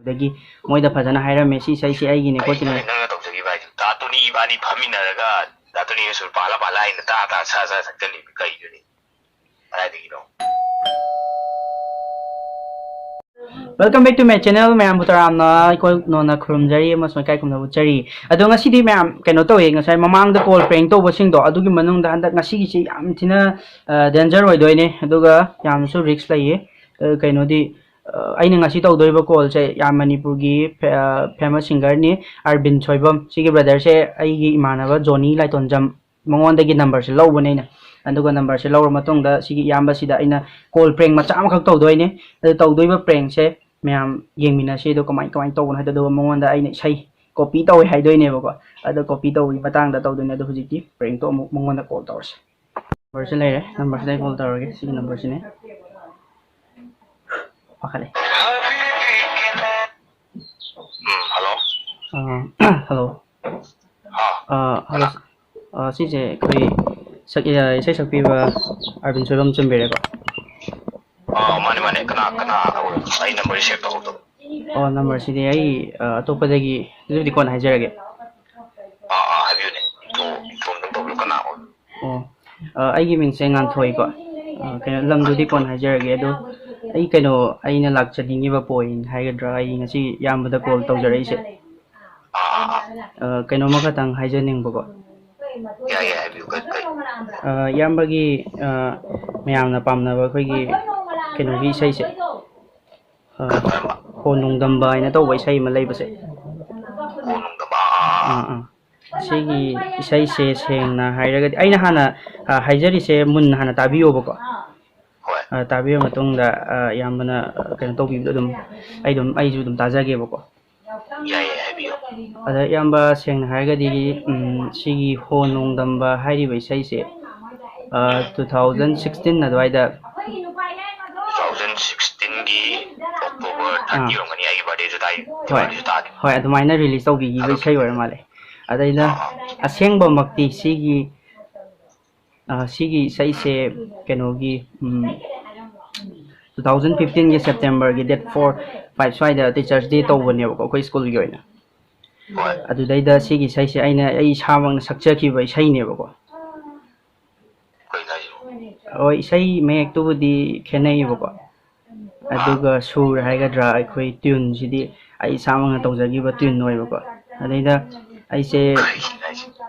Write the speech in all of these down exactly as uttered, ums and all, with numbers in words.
ꯑꯗꯒꯤ ꯃꯣꯏꯗ ꯐꯖꯅ ꯍꯥꯏꯔꯝꯃꯦ, "ꯁꯤ ꯏꯁꯩꯁꯤ ꯑꯩꯒꯤꯅꯦ ꯈꯣꯠꯀꯤꯅꯦ"꯫ ꯀꯩꯅꯣꯅꯦ ꯅꯪꯅ ꯇꯧꯖꯈꯤꯕ ꯍꯥꯏꯁꯦ? ꯗꯥ ꯇꯣꯅꯤ ꯏꯕꯥꯅꯤ ꯐꯝꯃꯤꯟꯅꯔꯒ ꯗꯥ ꯇꯣꯅꯤ ꯁꯨꯔ ꯄꯥꯜꯂ ꯄꯥꯜꯂ ꯑꯩꯅ ꯇꯥ ꯇꯥ ꯁꯥ ꯁꯥ ꯁꯛꯆꯜꯂꯤꯕ ꯀꯩꯗꯨꯅꯤ? ꯀꯗꯥꯏꯗꯒꯤꯅꯣ? Welcome back to my channel꯫ ꯃꯌꯥꯝꯕꯨ ꯇꯔꯥꯝꯅ ꯑꯩꯈꯣꯏ ꯅꯣꯟꯅ ꯈꯨꯔꯨꯝꯖꯔꯤ ꯑꯃꯁꯨꯡ ꯏꯀꯥꯏ ꯈꯨꯝꯅꯕ ꯎꯠꯆꯔꯤ꯫ ꯑꯗꯣ ꯉꯁꯤꯗꯤ ꯃꯌꯥꯝ ꯀꯩꯅꯣ ꯇꯧꯋꯦ, ꯉꯁꯥꯏ ꯃꯃꯥꯡꯗ call prank ꯇꯧꯕꯁꯤꯡꯗꯣ, ꯑꯗꯨꯒꯤ ꯃꯅꯨꯡꯗ ꯍꯟꯗꯛ ꯉꯁꯤꯒꯤꯁꯤ ꯌꯥꯝ ꯊꯤꯅ, ꯑ, danger ꯑꯣꯏꯗꯣꯏꯅꯦ, ꯑꯗꯨꯒ ꯌꯥꯝꯅꯁꯨ risk ꯂꯩꯌꯦ꯫ ꯑ, ꯀꯩꯅꯣꯗꯤ, ꯑ, ꯑꯩꯅ ꯉꯁꯤ ꯇꯧꯗꯣꯔꯤꯕ callꯁꯦ ꯌꯥꯝ ꯃꯅꯤꯄꯨꯔꯒꯤ ꯐꯦ-, ꯑ, famous singerꯅꯤ, ꯑꯔꯕꯤꯟ ꯁꯣꯏꯕꯝ꯫ ꯁꯤꯒꯤ brotherꯁꯦ ꯑꯩꯒꯤ ꯏꯃꯥꯟꯅꯕ ꯖꯣꯅꯤ ꯂꯥꯏꯇꯣꯟꯖꯝ, ꯃꯉꯣꯟꯗꯒꯤ numberꯁꯦ ꯂꯧꯕꯅꯦ ꯑꯩꯅ꯫ ꯑꯗꯨꯒ numberꯁꯦ ꯂꯧꯔ ꯃꯇꯨꯡꯗ ꯁꯤꯒꯤ ꯏꯌꯥꯝꯕꯁꯤꯗ ꯑꯩꯅ call prank ꯃꯆꯥ ꯑꯃꯈꯛ ꯇꯧꯗꯣꯏꯅꯦ꯫ ꯑꯗꯨ ꯇꯧꯗꯣꯏꯕ prankꯁꯦ ꯃꯌꯥꯝ ꯌꯦꯡꯃꯤꯟꯅꯁꯤ꯫ ꯑꯗꯣ ꯀꯃꯥꯏ, ꯀꯃꯥꯏꯅ ꯇꯧꯕꯅꯣ ꯍꯥꯏꯗꯣ, ꯑꯗꯨꯒ ꯃꯉꯣꯟꯗ ꯑꯩꯅ ꯏꯁꯩ copy ꯇꯧꯋꯦ ꯍꯥꯏꯗꯣꯏꯅꯦꯕꯀꯣ꯫ ꯑꯗꯣ copy ꯇꯧꯕꯒꯤ ꯃꯇꯥꯡꯗ ꯇꯧꯗꯣꯏꯅꯦ꯫ ꯑꯗꯣ ꯍꯧꯖꯤꯛꯇꯤ prankꯇꯣ ꯑꯃꯨꯛ ꯃꯉꯣꯟꯗ call ꯇꯧꯔꯁꯦ꯫ Numberꯁꯦ ꯂꯩꯔꯦ, numberꯁꯤꯗ ꯑꯩ call ꯇꯧꯔꯒꯦ꯫ ꯁꯤꯒꯤ numberꯁꯤꯅꯦ꯫ ꯄꯥꯈꯠꯂꯦ꯫ ꯎꯝ, hello꯫ ꯑ, hello꯫ ꯑꯥ, ꯑ, hello꯫ ꯀꯅꯥ? ꯑ, ꯁꯤꯁꯦ ꯑꯩꯈꯣꯏ ꯁꯛ-, ꯑ, ꯏꯁꯩ ꯁꯛꯄꯤꯕ ꯑꯔꯕꯤꯟ ꯁꯣꯏꯕꯝ ꯆꯨꯝꯕꯤꯔꯦꯀꯣ? ꯑꯥ, ꯃꯥꯅꯦ, ꯃꯥꯅꯦ꯫ ꯀꯅꯥ, ꯀꯅꯥ ꯑꯣꯏ-, ꯑꯩ number save ꯇꯧꯍꯧꯗꯕ꯫ ꯑꯣ, numberꯁꯤꯗꯤ ꯑꯩ, ꯑ, ꯑꯇꯣꯞꯄꯗꯒꯤ, ꯑꯗꯨꯕꯨꯗꯤ ꯀꯣꯟꯅ ꯍꯥꯏꯖꯔꯒꯦ꯫ ꯑꯥ, ꯑꯥ, ꯍꯥꯏꯕꯤꯌꯨꯅꯦ꯫ Intro, intro ꯑꯝꯇꯪ ꯇꯧꯕꯤꯌꯨ, ꯀꯅꯥ ꯑꯣꯏ-? ꯑꯣ, ꯑ, ꯑꯩꯒꯤ ꯃꯤꯡꯁꯦ ꯉꯥꯟꯊꯣꯏꯀꯣ꯫ ꯑ, ꯀꯩꯅꯣ, ꯂꯝꯗꯨꯗꯤ ꯀꯣꯟꯅ ꯍꯥꯏꯖꯔꯒꯦ꯫ ꯑꯗꯣ ꯑꯩ ꯀꯩꯅꯣ, ꯑꯩꯅ ꯂꯥꯛꯆꯅꯤꯡꯉꯤꯕ point ꯍꯥꯏꯒꯗ꯭ꯔꯥ, ꯑꯩ ꯉꯁꯤ ꯏꯌꯥꯝꯕꯗ call ꯇꯧꯖꯔꯛꯏꯁꯦ꯫ ꯑꯥ, ꯑꯥ, ꯑꯥ꯫ ꯑ, ꯀꯩꯅꯣꯝꯃ ꯈꯇꯪ ꯍꯥꯏꯖꯅꯤꯡꯕꯀꯣ꯫ ꯌꯥꯏ, ꯌꯥꯏ, ꯍꯥꯏꯕꯤꯌꯨ꯫ ꯀꯩ, ꯀꯩ? ꯑ, ꯏꯌꯥꯝꯕꯒꯤ, ꯑ, ꯃꯌꯥꯝꯅ ꯄꯥꯝꯅꯕ ꯑꯩꯈꯣꯏꯒꯤ ꯀꯩꯅꯣꯒꯤ ꯏꯁꯩꯁꯦ, ꯑ, ꯀꯔꯝꯕ? ꯍꯣ ꯅꯣꯡꯗꯝꯕ ꯍꯥꯏꯅ ꯇꯧꯕ ꯏꯁꯩ ꯑꯃ ꯂꯩꯕꯁꯦ꯫ ꯍꯣ ꯅꯣꯡꯗꯝꯕ, ꯑꯥ, ꯑꯥ, ꯑꯥ꯫ ꯑꯥ, ꯑꯥ꯫ ꯁꯤꯒꯤ ꯏꯁꯩꯁꯦ ꯁꯦꯡꯅ ꯍꯥꯏꯔꯒꯗꯤ, ꯑꯩꯅ ꯍꯥꯟꯅ, ꯑ, ꯍꯥꯏꯖꯔꯤꯁꯦ ꯃꯨꯟꯅ ꯍꯥꯟꯅ ꯇꯥꯕꯤꯌꯣꯕꯀꯣ꯫ ꯍꯣꯏ꯫ ꯑ, ꯇꯥꯕꯤꯔ ꯃꯇꯨꯡꯗ, ꯑ, ꯏꯌꯥꯝꯕꯅ, ꯑ, ꯀꯩꯅꯣ ꯇꯧꯕꯤꯕꯗꯣ ꯑꯗꯨꯝ, ꯑꯩ ꯑꯗꯨꯝ, ꯑꯩꯁꯨ ꯑꯗꯨꯝ ꯇꯥꯖꯒꯦꯕꯀꯣ꯫ ꯌꯥꯏ, ꯌꯥꯏ, ꯍꯥꯏꯕꯤꯌꯣ꯫ ꯑꯗ ꯏꯌꯥꯝꯕ, ꯁꯦꯡꯅ ꯍꯥꯏꯔꯒꯗꯤ, ꯎꯝ, ꯁꯤꯒꯤ ꯍꯣ ꯅꯣꯡꯗꯝꯕ ꯍꯥꯏꯔꯤꯕ ꯏꯁꯩꯁꯦ, ꯑ, two thousand sixteen ꯑꯗꯨꯋꯥꯏꯗ꯫ Two thousand sixteenꯒꯤ October thirty ꯑꯥ꯫ ꯑꯣꯏꯔꯝꯒꯅꯤ, ꯑꯩꯒꯤ birthdayꯁꯨ ꯇꯥꯏ, ꯍꯣꯏ꯫ Diwaliꯁꯨ ꯇꯥꯈꯤ꯫ ꯍꯣꯏ, ꯑꯗꯨꯃꯥꯏꯅ release ꯇꯧꯕꯤꯈꯤꯕ ꯑꯗꯨ ꯏꯁꯩ ꯑꯣꯏꯔ ꯃꯥꯜꯂꯦ꯫ ꯑꯗꯩꯗ ꯑꯥ, ꯑꯥ꯫ ꯑꯁꯦꯡꯕꯃꯛꯇꯤ ꯁꯤꯒꯤ, ꯑ, ꯁꯤꯒꯤ ꯏꯁꯩꯁꯦ ꯀꯩꯅꯣꯒꯤ, ꯎꯝ, Two thousand fifteenꯒꯤ Septemberꯒꯤ date four, five ꯁ꯭ꯋꯥꯏꯗ Teachers' Day ꯇꯧꯕꯅꯦꯕꯀꯣ, ꯑꯩꯈꯣꯏ ꯁ꯭ꯀꯨꯜꯒꯤ ꯑꯣꯏꯅ꯫ ꯍꯣꯏ꯫ ꯑꯗꯨꯗꯩꯗ ꯁꯤꯒꯤ ꯏꯁꯩꯁꯦ ꯑꯩꯅ ꯑꯩ ꯏꯁꯥꯃꯛꯅ ꯁꯛꯆꯈꯤꯕ ꯏꯁꯩꯅꯦꯕꯀꯣ꯫ ꯀꯩꯅꯣ ꯍꯥꯏꯁꯤꯕꯣ? ꯍꯣꯏ, ꯏꯁꯩ ꯃꯌꯦꯛꯇꯨꯕꯨꯗꯤ ꯈꯦꯠꯅꯩꯌꯦꯕꯀꯣ, ꯑꯗꯨꯒ ꯁꯨꯔ ꯍꯥꯏꯒꯗ꯭ꯔꯥ, ꯑꯩꯈꯣꯏ tuneꯁꯤꯗꯤ ꯑꯩ ꯏꯁꯥꯃꯛꯅ ꯇꯧꯖꯈꯤꯕ tune ꯑꯣꯏꯕꯀꯣ꯫ ꯑꯗꯩꯗ ꯑꯩꯁꯦ ꯀꯩꯅꯣ ꯍꯥꯏꯁꯤꯕꯣ?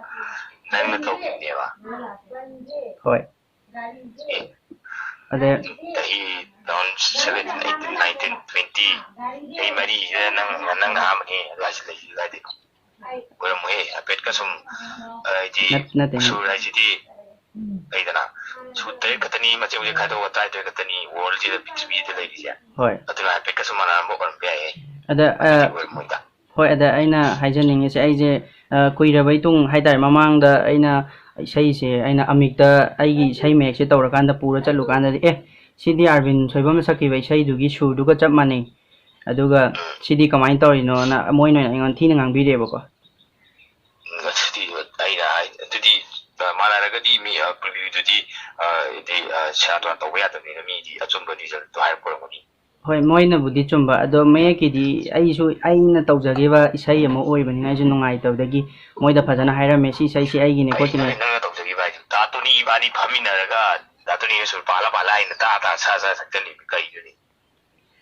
ꯅꯪꯅ ꯇꯧꯈꯤꯕꯅꯦꯕ? ꯍꯣꯏ꯫ ꯑꯦ, ꯑꯗꯩ ꯆꯍꯤ two thousand seventeen, eighteen, nineteen, twenty, ꯆꯍꯤ ꯃꯔꯤꯁꯤꯗ ꯅꯪ, ꯅꯪꯅ ꯑꯍꯥꯟꯕꯅꯤ ꯑꯗꯨꯋꯥꯏꯁꯤ ꯂꯩꯁꯤ ꯀꯥꯏꯗꯩꯅꯣ? ꯑꯣꯏꯔꯝꯃꯣꯏꯍꯦ, ꯍꯥꯏꯐꯦꯠꯀ ꯁꯨꯝ, ꯍꯥꯏꯗꯤ, ꯅꯠ- ꯅꯠꯇꯦ, ꯅꯠꯇꯦ꯫ ꯁꯨꯔ ꯍꯥꯏꯁꯤꯗꯤ ꯂꯩꯗꯅ, ꯁꯨꯔ ꯇꯔꯦꯠ ꯈꯛꯇꯅꯤ, ꯃꯆꯦꯠ ꯃꯆꯦꯠ ꯈꯥꯏꯗꯣꯛꯑꯒ ꯇꯔꯥꯅꯤꯊꯣꯏ ꯈꯛꯇꯅꯤ worldꯁꯤꯗ, ꯄ꯭ꯔꯤꯊꯤꯕꯤꯗ ꯂꯩꯔꯤꯁꯦ꯫ ꯍꯣꯏ꯫ ꯑꯗꯨꯅ ꯍꯥꯏꯐꯦꯠꯀ ꯁꯨꯝ ꯃꯥꯟꯅꯔꯝꯕ ꯑꯣꯏꯔꯝꯕ ꯌꯥꯏꯍꯦ꯫ ꯑꯗ ꯑ, ꯑꯗꯨꯗꯤ ꯑꯣꯏꯔꯝꯃꯣꯏꯗ꯫ ꯍꯣꯏ, ꯑꯗ ꯑꯩꯅ ꯍꯥꯏꯖꯅꯤꯡꯉꯤꯁꯦ, ꯑꯩꯁꯦ ꯑ, ꯀꯨꯏꯔꯕꯩ ꯇꯨꯡ ꯍꯥꯏꯇꯥꯔꯦ, ꯃꯃꯥꯡꯗ ꯑꯩꯅ ꯏꯁꯩꯁꯦ, ꯑꯩꯅ ꯑꯃꯤꯛꯇ ꯑꯩꯒꯤ ꯏꯁꯩ ꯃꯌꯦꯛꯁꯦ ꯇꯧꯔꯀꯥꯟꯗ, ꯄꯨꯔ ꯆꯠꯂꯨꯀꯥꯟꯗꯗꯤ, "ꯑꯦ, ꯁꯤꯗꯤ ꯑꯥꯔꯕꯤꯟ ꯁꯣꯏꯕꯝꯅ ꯁꯛꯈꯤꯕ ꯏꯁꯩꯗꯨꯒꯤ ꯁꯨꯔꯗꯨꯒ ꯆꯞ ꯃꯥꯟꯅꯩ, ꯑꯗꯨꯒ ꯁꯤꯗꯤ ꯀꯃꯥꯏꯅ ꯇꯧꯔꯤꯅꯣꯅ?" ꯃꯣꯏꯅ ꯑꯣꯏꯅ ꯑꯩꯉꯣꯟꯗ ꯊꯤꯅ ꯉꯥꯡꯕꯤꯔꯦꯕꯀꯣ꯫ ꯎꯝ, ꯑꯗꯨꯗꯤ ꯑꯩꯅ ꯍꯥꯏ-, ꯑꯗꯨꯗꯤ, ꯑ, ꯃꯥꯟꯅꯔꯒꯗꯤ ꯃꯤ, ꯑ, previewꯗꯨꯗꯤ, ꯑ, ꯍꯥꯏꯗꯤ, ꯑ, ꯁꯦꯔꯥꯟ ꯇꯨꯔꯥꯟ ꯇꯧꯕ ꯌꯥꯗꯕꯅꯤꯅ ꯃꯤꯗꯤ ꯑꯆꯨꯝꯕ result ꯍꯥꯏꯔꯛꯄ ꯑꯣꯏꯔꯝꯒꯅꯤ꯫ ꯍꯣꯏ, ꯃꯣꯏꯅꯕꯨꯗꯤ ꯆꯨꯝꯕ, ꯑꯗꯣ ꯃꯌꯦꯛꯀꯤꯗꯤ ꯑꯩꯁꯨ ꯑꯩꯅ ꯇꯧꯖꯈꯤꯕ ꯏꯁꯩ ꯑꯃ ꯑꯣꯏꯕꯅꯤꯅ ꯑꯩꯁꯨ ꯅꯨꯡꯉꯥꯏꯇꯕꯗꯒꯤ ꯃꯣꯏꯗ ꯐꯖꯅ ꯍꯥꯏꯔꯝꯃꯦ, "ꯁꯤ ꯏꯁꯩꯁꯤ ꯑꯩꯒꯤꯅꯦ" ꯀꯩꯅꯣ ꯈꯣꯠꯀꯤꯅꯦ꯫ ꯅꯪꯅ ꯇꯧꯖꯈꯤꯕ ꯍꯥꯏꯁꯦ? ꯗꯥ ꯇꯣꯅꯤ ꯏꯕꯥꯅꯤ ꯐꯝꯃꯤꯟꯅꯔꯒ ꯗꯥ ꯇꯣꯅꯤꯅ ꯁꯨꯔ ꯄꯥꯜꯂ ꯄꯥꯜꯂ ꯑꯩꯅ ꯇꯥ ꯇꯥ ꯁꯥ ꯁꯥ ꯁꯛꯆꯜꯂꯤꯕ ꯀꯩꯒꯤꯅꯣꯅꯦ?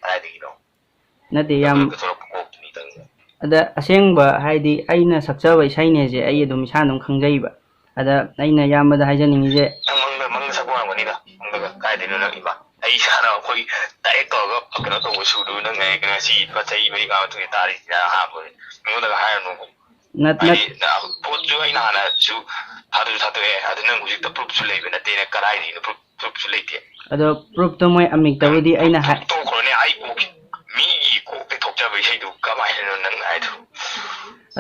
ꯀꯗꯥꯏꯗꯒꯤꯅꯣ? ꯅꯠꯇꯦ, ꯌꯥꯝ ꯑꯩꯈꯣꯏ ꯊꯣꯛꯂꯛꯄ ꯀꯣꯛꯇꯨꯅꯤ ꯇꯧꯔꯤꯁꯦ꯫ ꯑꯗ ꯑꯁꯦꯡꯕ ꯍꯥꯏꯗꯤ ꯑꯩꯅ ꯁꯛꯆꯕ ꯏꯁꯩꯅꯦꯁꯦ ꯑꯩ ꯑꯗꯨꯝ ꯏꯁꯥꯅ ꯑꯗꯨꯝ ꯈꯪꯖꯩꯕ꯫ ꯑꯗ ꯑꯩꯅ ꯏꯌꯥꯝꯕꯗ ꯍꯥꯏꯖꯅꯤꯡꯉꯤꯁꯦ, ꯅꯪ ꯃꯪꯗ, ꯃꯪꯗ ꯁꯛꯄ ꯑꯣꯏꯔꯝꯒꯅꯤꯗ꯫ ꯃꯪꯗꯒ ꯀꯥꯏꯗꯩꯅꯣ ꯅꯪ ꯏꯃꯥ? ꯑꯩ ꯏꯁꯥꯅ ꯑꯩꯈꯣꯏ direct ꯇꯧꯔꯒ ꯀꯩꯅꯣ ꯇꯧꯕ ꯁꯨꯔꯗꯨ ꯅꯪ ꯉꯁꯤ ꯆꯍꯤ ꯃꯔꯤ ꯃꯉꯥ ꯃꯇꯨꯡꯗ ꯇꯥꯔꯤꯁꯤꯅ ꯑꯍꯥꯟꯕꯅꯤ꯫ ꯃꯤꯉꯣꯟꯗꯒ ꯍꯥꯏꯔꯅꯨ꯫ ꯅꯠ- ꯅꯠ- ꯍꯥꯏꯗꯤ, ꯅ-, ꯄꯣꯠꯁꯨ ꯑꯩꯅ ꯍꯥꯟꯅꯁꯨ ꯊꯥꯗꯣꯛꯁꯨ ꯊꯥꯗꯣꯛꯑꯦ꯫ ꯑꯗꯨ ꯅꯪ ꯍꯧꯖꯤꯛꯇ proofꯁꯨ ꯂꯩꯕ ꯅꯠꯇꯦꯅ ꯀꯗꯥꯏꯗꯒꯤꯅꯣ proof, proofꯁꯨ ꯂꯩꯇꯦ꯫ ꯑꯗꯣ proofꯇꯣ ꯃꯣꯏ ꯑꯃꯤꯛꯇꯕꯨꯗꯤ ꯑꯩꯅ ꯍꯥꯏ- ꯇꯣꯛꯈ꯭ꯔꯣꯅꯦ, ꯑꯩ ꯀꯣꯛꯀꯤ, ꯃꯤꯒꯤ ꯀꯣꯛꯇ ꯊꯣꯛꯆꯕ ꯏꯁꯩꯗꯨ ꯀꯃꯥꯏꯅꯅꯣ ꯅꯪ ꯍꯥꯏꯗꯣ?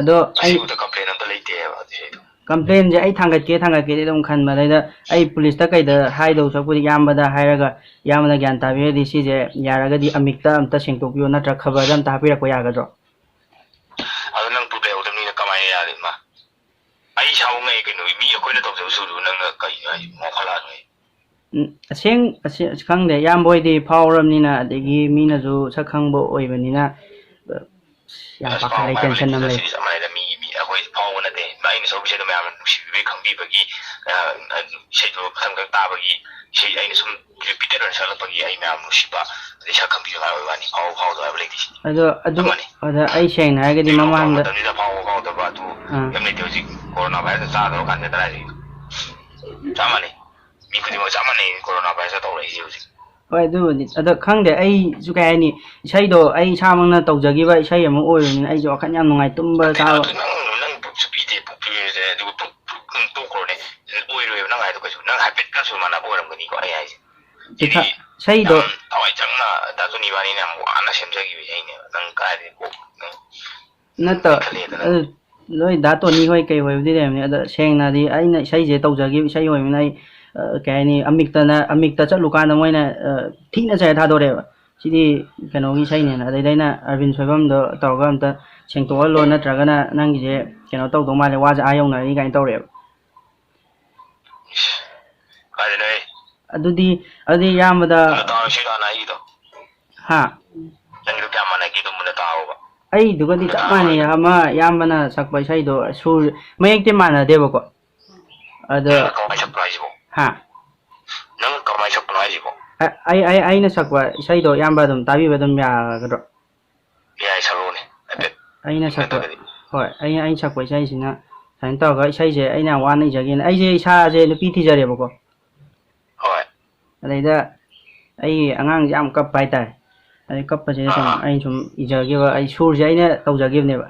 ꯑꯗꯣ ꯑꯩ ꯑꯁꯤꯕꯨꯗ complain ꯑꯝꯇ ꯂꯩꯇꯦꯕ ꯑꯗꯨ ꯏꯁꯩꯗꯣ꯫ Complainꯁꯦ ꯑꯩ ꯊꯥꯡꯒꯠꯀꯦ ꯊꯥꯡꯒꯠꯀꯦꯗꯤ ꯑꯗꯨꯝ ꯈꯟꯕ, ꯑꯗꯩꯗ ꯑꯩ ꯄꯨꯂꯤꯁꯇ ꯀꯩꯗ ꯍꯥꯏꯗꯧ ꯁꯔꯨꯛꯄꯨꯗꯤ ꯏꯌꯥꯝꯕꯗ ꯍꯥꯏꯔꯒ, ꯏꯌꯥꯝꯕꯅ ꯒ꯭ꯌꯥꯟ ꯇꯥꯕꯤꯔꯗꯤ ꯁꯤꯁꯦ ꯌꯥꯔꯒꯗꯤ ꯑꯃꯤꯛꯇ ꯑꯝꯇ ꯁꯦꯡꯗꯣꯛꯄꯤꯌꯣ, ꯅꯠꯇ꯭ꯔ ꯈꯕꯔꯗ ꯑꯝꯇ ꯍꯥꯞꯄꯤꯔꯛꯄ ꯌꯥꯒꯗ꯭ꯔꯣ? ꯑꯗꯣ ꯅꯪ proof ꯂꯩꯍꯧꯗꯕꯅꯤꯅ ꯀꯃꯥꯏꯅ ꯌꯥꯗꯣꯏꯅꯣ? ꯑꯩ ꯏꯁꯥꯕꯨ ꯉꯛꯑꯦ ꯀꯩꯅꯣ, ꯃꯤ ꯑꯩꯈꯣꯏꯅ ꯇꯧꯖꯕ ꯁꯨꯔꯗꯨ ꯅꯪꯅ ꯀꯩꯅꯣ ꯍꯥꯏꯁꯤꯕꯣ? ꯉꯥꯎꯈꯠꯂꯛꯑꯅꯨ ꯑꯩ꯫ ꯎꯝ, ꯑꯁꯦꯡ-, ꯑꯁꯦ-, ꯑꯁ, ꯈꯪꯗꯦ, ꯏꯌꯥꯝꯕ ꯍꯣꯏꯗꯤ ꯐꯥꯎꯔꯕꯅꯤꯅ, ꯑꯗꯒꯤ ꯃꯤꯅꯁꯨ ꯁꯛ ꯈꯪꯕ ꯑꯣꯏꯕꯅꯤꯅ, ꯑꯁ, ꯌꯥꯝ ꯑꯁ, ꯄꯥꯈꯠꯂꯦ, ꯐꯥꯎꯕ ꯍꯥꯏꯕ tension ꯑꯃ ꯂꯩꯇꯦꯗ, ꯂꯩ꯫ ꯁꯤꯗꯤ ꯆꯞ ꯃꯥꯟꯅꯩꯗ, ꯃꯤ, ꯃꯤ, ꯑꯩꯈꯣꯏ ꯐꯥꯎꯕ ꯅꯠꯇꯦ, ꯑꯩꯅ ꯁꯛꯄ ꯏꯁꯩꯗꯣ ꯃꯌꯥꯝꯅ ꯅꯨꯡꯁꯤꯕꯤꯕꯒꯤ, ꯈꯪꯕꯤꯕꯒꯤ, ꯑ, ꯑ, ꯏꯁꯩꯗꯣ ꯃꯊꯪ ꯃꯊꯪ ꯇꯥꯕꯒꯤ, ꯏꯁꯩ ꯑꯩꯅ ꯁꯨꯝ repeated ꯑꯣꯏꯅ ꯁꯛꯂꯛꯄꯒꯤ ꯑꯩ ꯃꯌꯥꯝ ꯅꯨꯡꯁꯤꯕ, ꯑꯗꯩ ꯁꯛ ꯈꯪꯕꯤꯕ ꯍꯥꯏꯕ ꯋꯥꯅꯤ, ꯐꯥꯎꯕ ꯐꯥꯎꯗꯕ ꯍꯥꯏꯕ ꯂꯩꯇꯦ ꯁꯤꯗꯤ꯫ ꯑꯗꯣ ꯑꯗꯨ, ꯆꯞ ꯃꯥꯟꯅꯩ꯫ ꯑꯗ ꯑꯩ ꯁꯦꯡꯅ ꯍꯥꯏꯔꯒꯗꯤ ꯍꯧꯖꯤꯛ ꯃꯃꯥꯡꯗ ꯃꯇꯝꯁꯤꯗ ꯐꯥꯎꯕ ꯐꯥꯎꯗꯕ ꯑꯗꯨ ꯑꯥ꯫ ꯀꯩꯝ ꯂꯩꯇꯦ꯫ ꯍꯧꯖꯤꯛ ꯀꯣꯔꯣꯅꯥ ꯚꯥꯏꯔꯁꯅ ꯆꯥꯗꯧꯔ ꯀꯥꯟꯗ ꯀꯗꯥꯏꯗꯒꯤ? ꯆꯞ ꯃꯥꯟꯅꯩ꯫ ꯃꯤ ꯈꯨꯗꯤꯡꯃꯛ ꯆꯞ ꯃꯥꯟꯅꯩ ꯀꯣꯔꯣꯅꯥ ꯚꯥꯏꯔꯁꯇ ꯇꯧꯔꯛꯏꯁꯦ ꯍꯧꯖꯤꯛ꯫ ꯍꯣꯏ, ꯑꯗꯨꯕꯨꯗꯤ꯫ ꯑꯗꯣ ꯈꯪꯗꯦ, ꯑꯩꯁꯨ ꯀꯩ ꯍꯥꯏꯅꯤ, ꯏꯁꯩꯗꯣ ꯑꯩ ꯏꯁꯥꯃꯛꯅ ꯇꯧꯖꯈꯤꯕ ꯏꯁꯩ ꯑꯃ ꯑꯣꯏꯕꯅꯤꯅ ꯑꯩꯁꯨ ꯋꯥꯈꯜ ꯌꯥꯝ ꯅꯨꯡꯉꯥꯏ, ꯇꯨꯝꯕ ꯀꯩꯅꯣ ꯆꯥꯕ꯫ ꯑꯗꯨ ꯅꯪ, ꯅꯪ ꯄꯨꯛꯁꯨ ꯄꯤꯗꯦ, ꯄꯨꯛ ꯄꯤꯔꯁꯦ, ꯑꯗꯨꯒ ꯄꯨꯛ, ꯄꯨꯛ, ꯎꯝ, ꯇꯣꯛꯈ꯭ꯔꯣꯅꯦ꯫ ꯑꯣꯏꯔꯣꯏꯕ ꯅꯪ ꯍꯥꯏꯗꯣ ꯀꯩꯁꯨ꯫ ꯅꯪ ꯍꯥꯏꯐꯦꯠꯀꯁꯨ ꯃꯥꯟꯅꯕ ꯑꯣꯏꯔꯝꯒꯅꯤꯀꯣ ꯑꯩ ꯍꯥꯏꯁꯦ꯫ ꯁꯤꯗꯤ ꯏꯁꯥ-, ꯏꯁꯩꯗꯣ ꯌꯥꯝ ꯊꯋꯥꯏ ꯆꯪꯅ ꯗꯥ ꯖꯣꯅꯤ ꯏꯕꯥꯅꯤꯅ ꯌꯥꯝ ꯋꯥꯅ ꯁꯦꯝꯖꯈꯤꯕ ꯏꯁꯩꯅꯦꯕ꯫ ꯅꯪ ꯀꯥꯏꯗꯩ ꯀꯣꯛ, ꯅꯪ ꯅꯠꯇ-, ꯈꯜꯂꯦꯗ ꯅꯪ꯫ ꯑꯗꯨ ꯂꯣꯏ ꯗꯥ ꯇꯣꯅꯤ ꯍꯣꯏ ꯀꯩ ꯍꯣꯏꯕꯨꯗꯤ ꯂꯩꯔꯝꯅꯤ꯫ ꯑꯗꯣ ꯁꯦꯡꯅꯗꯤ ꯑꯩꯅ ꯏꯁꯩꯁꯦ ꯇꯧꯖꯈꯤꯕ ꯏꯁꯩ ꯑꯣꯏꯕꯅꯤꯅ ꯑꯩ, ꯑ, ꯀꯩ ꯍꯥꯏꯅꯤ, ꯑꯃꯤꯛꯇꯅ, ꯑꯃꯤꯛꯇ ꯆꯠꯂꯨꯀꯥꯟꯗ ꯃꯣꯏꯅ, ꯑ, ꯊꯤꯅ ꯆꯩꯔ ꯊꯥꯗꯣꯔꯛꯑꯦꯕ꯫ ꯁꯤꯗꯤ ꯀꯩꯅꯣꯒꯤ ꯏꯁꯩꯅꯦꯅ꯫ ꯑꯗꯩꯗ ꯑꯩꯅ, "ꯑꯔꯕꯤꯟ ꯁꯣꯏꯕꯝꯗꯣ ꯇꯧꯔꯒ ꯑꯝꯇ ꯁꯦꯡꯇꯣꯛꯍꯜꯂꯣ, ꯅꯠꯇ꯭ꯔꯒꯅ ꯅꯪꯒꯤꯁꯦ ꯀꯩꯅꯣ ꯇꯧꯗꯧ ꯃꯥꯜꯂꯦ, ꯋꯥꯁꯦ ꯑꯥ ꯌꯧꯅꯔꯅꯤ" ꯀꯥꯏꯅ ꯇꯧꯔꯛꯑꯦꯕ꯫ ꯏꯁ, ꯀꯥꯏꯗꯩꯅꯣꯍꯦ? ꯑꯗꯨꯗꯤ, ꯑꯗꯨꯗꯤ ꯏꯌꯥꯝꯕꯗ ꯇꯥꯔꯣ, ꯁꯤ ꯍꯥꯟꯅ ꯑꯩꯒꯤꯗꯣ꯫ ꯍꯥ? ꯅꯪꯒꯤꯗꯣ ꯀꯌꯥ ꯃꯥꯟꯅꯒꯦꯗꯣ ꯃꯨꯟꯅ ꯇꯥꯑꯣꯕ꯫ ꯑꯩꯗꯨꯒꯗꯤ ꯃꯨꯟꯅ ꯆꯞ ꯇꯥꯑꯣ ꯃꯥꯟꯅꯩ꯫ ꯍꯥꯟꯅ꯫ ꯑꯃ ꯏꯌꯥꯝꯕꯅ ꯁꯛꯄ ꯏꯁꯩꯗꯣ ꯁꯨꯔ ꯃꯌꯦꯛꯇꯤ ꯃꯥꯟꯅꯗꯦꯕꯀꯣ꯫ ꯑꯗꯣ ꯅꯪꯅ ꯀꯃꯥꯏꯅ ꯁꯛꯄꯅꯣ ꯍꯥꯏꯁꯤꯕꯣ? ꯍꯥ? ꯅꯪꯅ ꯀꯃꯥꯏꯅ ꯁꯛꯄꯅꯣ ꯍꯥꯏꯁꯤꯕꯣ? ꯑ-, ꯑꯩ, ꯑꯩ, ꯑꯩꯅ ꯁꯛꯄ ꯏꯁꯩꯗꯣ ꯏꯌꯥꯝꯕ ꯑꯗꯨꯝ ꯇꯥꯕꯤꯕ ꯑꯗꯨꯝ ꯌꯥꯒꯗ꯭ꯔꯣ? ꯌꯥꯏ, ꯁꯛꯂꯛꯑꯣꯅꯦ ꯍꯥꯏꯐꯦꯠ꯫ ꯑꯩꯅ ꯁꯛꯄ, ꯅꯠꯇ꯭ꯔꯒꯗꯤ? ꯍꯣꯏ, ꯑꯩꯅ, ꯑꯩꯅ ꯁꯛꯄ ꯏꯁꯩꯁꯤꯅ ꯁꯨꯃꯥꯏꯅ ꯇꯧꯔꯒ, ꯏꯁꯩꯁꯦ ꯑꯩꯅ ꯌꯥꯝ ꯋꯥꯅ ꯏꯖꯒꯤꯕꯅꯦ꯫ ꯑꯩꯁꯦ ꯏꯁꯥꯁꯦ ꯅꯨꯄꯤ ꯊꯤꯖꯔꯦꯕꯀꯣ꯫ ꯍꯣꯏ꯫ ꯑꯗꯩꯗ ꯑꯩꯒꯤ ꯑꯉꯥꯡꯁꯦ ꯌꯥꯝ ꯀꯞꯄ ꯍꯥꯏꯇꯥꯔꯦ꯫ ꯑꯗꯩ ꯀꯞꯄꯁꯤꯗ ꯁꯨꯝ ꯑꯥ꯫ ꯑꯩꯅ ꯁꯨꯝ ꯏꯖꯈꯤꯕ, ꯑꯩ ꯁꯨꯔꯁꯦ ꯑꯩꯅ ꯇꯧꯖꯈꯤꯕꯅꯦꯕ꯫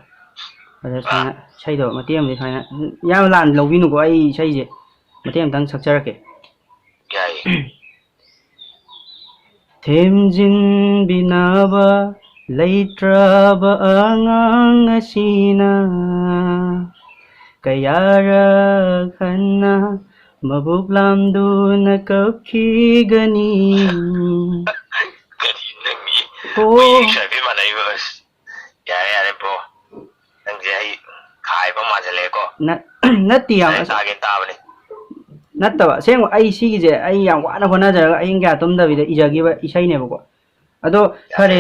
ꯑꯗ ꯑꯥ꯫ ꯁꯨꯃꯥꯏꯅ ꯏꯁꯩꯗꯣ ꯃꯇꯦꯛ ꯑꯃꯗꯤ ꯁꯨꯃꯥꯏꯅ, ꯌꯥꯝ ꯂꯥꯟꯅ ꯂꯧꯕꯤꯅꯨꯀꯣ, ꯑꯩ ꯏꯁꯩꯁꯦ ꯃꯇꯦꯛ ꯑꯃꯇꯪ ꯁꯛꯆꯔꯛꯀꯦ꯫ ꯌꯥꯏꯌꯦ꯫ ꯊꯦꯝꯖꯤꯟꯕꯤꯅꯕ ꯂꯩꯇ꯭ꯔꯕ ꯑꯉꯥꯡ ꯑꯁꯤꯅ ꯀꯌꯥꯔꯛ ꯍꯟꯅ ꯃꯕꯨꯛ ꯂꯥꯝꯗꯨꯅ ꯀꯞꯈꯤꯒꯅꯤ꯫ ꯀꯔꯤ ꯅꯪꯒꯤ ꯑꯣ꯫ ꯃꯌꯦꯛ ꯁꯥꯏꯐꯦꯠ ꯃꯥꯟꯅꯩꯕ? ꯑꯁ, ꯌꯥꯔꯦ, ꯌꯥꯔꯦ, bro꯫ ꯅꯪꯁꯦ ꯑꯩ ꯈꯥꯏꯕ ꯃꯥꯟꯁꯤꯜꯂꯛꯑꯦꯀꯣ꯫ ꯅ-, ꯅꯠꯇꯦ, ꯌꯥꯝ ꯑꯩ ꯑꯁ-, ꯇꯥꯒꯦ ꯇꯥꯕꯅꯦ꯫ ꯅꯠꯇꯕ, ꯑꯁꯦꯡꯕ ꯑꯩ ꯁꯤꯒꯤꯁꯦ ꯑꯩ ꯌꯥꯝ ꯋꯥꯅ ꯍꯣꯠꯅꯖꯔꯒ ꯑꯍꯤꯡ ꯀꯌꯥ ꯇꯨꯝꯗꯕꯤꯗ ꯏꯖꯈꯤꯕ ꯏꯁꯩꯅꯦꯕꯀꯣ꯫ ꯑꯗꯣ ꯐꯔꯦ,